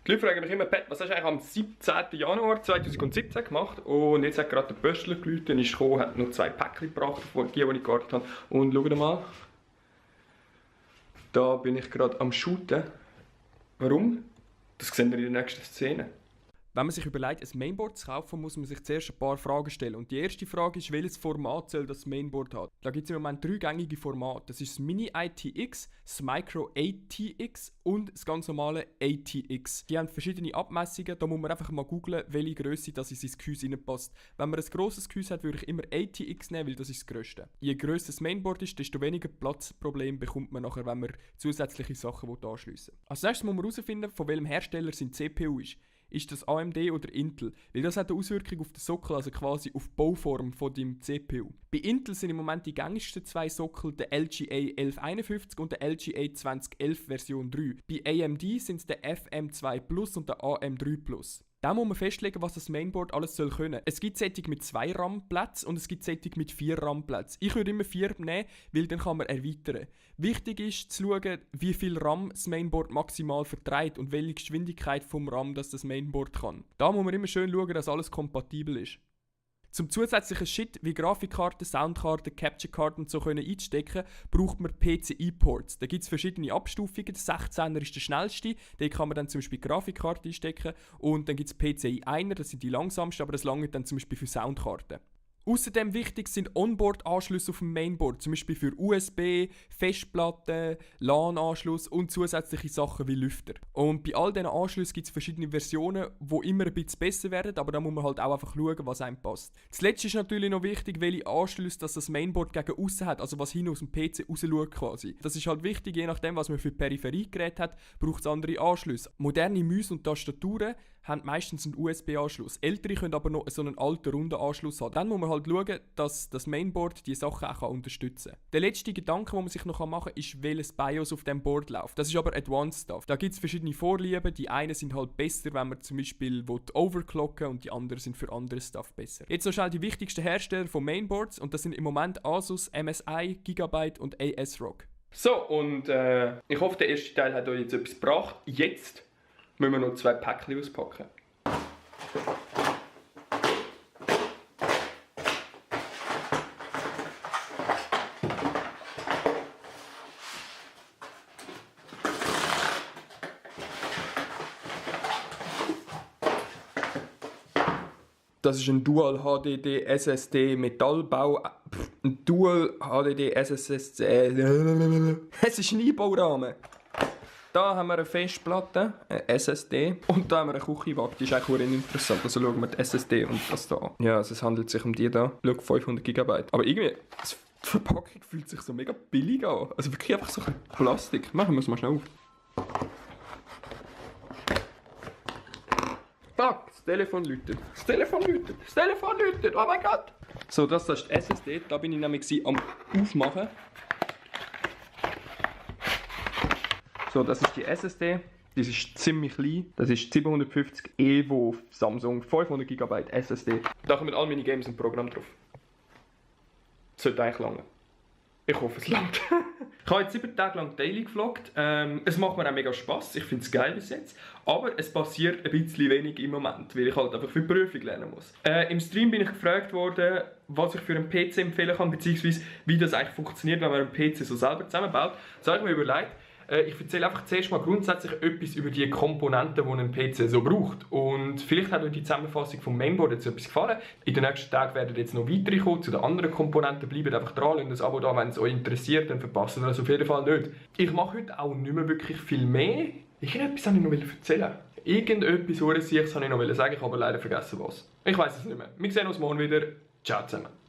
Die Leute fragen mich immer, Pat, was hast du eigentlich am 17. Januar 2017 gemacht? Und jetzt hat gerade der Pöstler gerufen, ist gekommen, hat noch 2 Päckchen gebracht, die ich gewartet habe. Und schaut mal, da bin ich gerade am Shooten. Warum? Das sehen wir in der nächsten Szene. Wenn man sich überlegt, ein Mainboard zu kaufen, muss man sich zuerst ein paar Fragen stellen. Und die erste Frage ist, welches Format soll das Mainboard haben? Da gibt es im Moment 3 gängige Formate. Das ist das Mini ITX, das Micro ATX und das ganz normale ATX. Die haben verschiedene Abmessungen, da muss man einfach mal googlen, welche Grösse das in sein Gehäuse reinpasst. Wenn man ein grosses Gehäuse hat, würde ich immer ATX nehmen, weil das ist das grösste. Je grösser das Mainboard ist, desto weniger Platzprobleme bekommt man nachher, wenn man zusätzliche Sachen anschliessen will. Als nächstes muss man herausfinden, von welchem Hersteller sein CPU ist. Ist das AMD oder Intel? Weil das hat eine Auswirkung auf den Sockel, also quasi auf die Bauform von deinem CPU. Bei Intel sind im Moment die gängigsten 2 Sockel der LGA 1151 und der LGA 2011 Version 3. Bei AMD sind es der FM2 Plus und der AM3 Plus. Da muss man festlegen, was das Mainboard alles soll können. Es gibt Sättig mit 2 RAM-Plätzen und es gibt Sättig mit 4 RAM-Plätzen. Ich würde immer 4 nehmen, weil dann kann man erweitern. Wichtig ist zu schauen, wie viel RAM das Mainboard maximal vertreibt und welche Geschwindigkeit vom RAM das Mainboard kann. Da muss man immer schön schauen, dass alles kompatibel ist. Zum zusätzlichen Shit wie Grafikkarten, Soundkarten, Capture-Karten und so einstecken, braucht man PCI-Ports. Da gibt es verschiedene Abstufungen. Der 16er ist der schnellste. Da kann man dann zum Beispiel Grafikkarte einstecken. Und dann gibt es PCI-Einer, das sind die langsamsten, aber das lange dann zum Beispiel für Soundkarten. Außerdem wichtig sind Onboard-Anschlüsse auf dem Mainboard, zum Beispiel für USB, Festplatten, LAN-Anschluss und zusätzliche Sachen wie Lüfter. Und bei all diesen Anschlüssen gibt es verschiedene Versionen, die immer ein bisschen besser werden, aber da muss man halt auch einfach schauen, was einem passt. Zuletzt ist natürlich noch wichtig, welche Anschlüsse das Mainboard gegen aussen hat, also was hin aus dem PC raus schaut quasi. Das ist halt wichtig, je nachdem, was man für Peripheriegeräte hat, braucht es andere Anschlüsse. Moderne Mäuse und Tastaturen haben meistens einen USB-Anschluss. Ältere können aber noch so einen alten, runden Anschluss haben. Dann muss man halt schauen, dass das Mainboard diese Sachen auch unterstützen kann. Der letzte Gedanke, den man sich noch machen kann, ist, welches BIOS auf dem Board läuft. Das ist aber Advanced Stuff. Da gibt es verschiedene Vorlieben. Die einen sind halt besser, wenn man zum Beispiel overclocken will, und die anderen sind für andere Stuff besser. Jetzt noch schnell die wichtigsten Hersteller von Mainboards, und das sind im Moment Asus, MSI, Gigabyte und ASRock. So, und ich hoffe, der erste Teil hat euch jetzt etwas gebracht. Jetzt müssen wir noch 2 Päckchen auspacken. Das ist ein Dual HDD SSD Metallbau. Ein Dual HDD SSD. Es ist ein Einbaurahmen. Da haben wir eine Festplatte, eine SSD, und da haben wir eine Küchenwaage. Die ist eigentlich auch interessant. Also schauen wir die SSD und das da an. Ja, also es handelt sich um die da. Schau, 500 GB. Aber irgendwie, die Verpackung fühlt sich so mega billig an. Also wirklich einfach so Plastik. Machen wir es mal schnell auf. Fuck, das Telefon läutet. Das Telefon läutet. Das Telefon läutet. Oh mein Gott. So, das ist die SSD. Da bin ich nämlich am Aufmachen. So, das ist die SSD. Das ist ziemlich klein. Das ist 750 Evo Samsung, 500 GB SSD. Da kommen all meine Games und Programme drauf. Das sollte eigentlich lange. Ich hoffe, es langt. Ich habe jetzt 7 Tage lang Daily gevloggt. Es macht mir auch mega Spass. Ich finde es geil bis jetzt. Aber es passiert ein bisschen wenig im Moment, weil ich halt einfach für die Prüfung lernen muss. Im Stream bin ich gefragt worden, was ich für einen PC empfehlen kann, beziehungsweise wie das eigentlich funktioniert, wenn man einen PC so selber zusammenbaut. Das habe ich mir überlegt. Ich erzähle einfach zuerst mal grundsätzlich etwas über die Komponenten, die ein PC so braucht. Und vielleicht hat euch die Zusammenfassung vom Mainboard jetzt etwas gefallen. In den nächsten Tagen werden jetzt noch weitere kommen zu den anderen Komponenten. Bleibt einfach dran, lasst das Abo da, wenn es euch interessiert, dann verpasst ihr das auf jeden Fall nicht. Ich mache heute auch nicht mehr wirklich viel mehr. Irgendetwas wollte ich noch erzählen. Irgendetwas Sichs wollte ich noch sagen, ich habe aber leider vergessen was. Ich weiß es nicht mehr. Wir sehen uns morgen wieder. Ciao zusammen.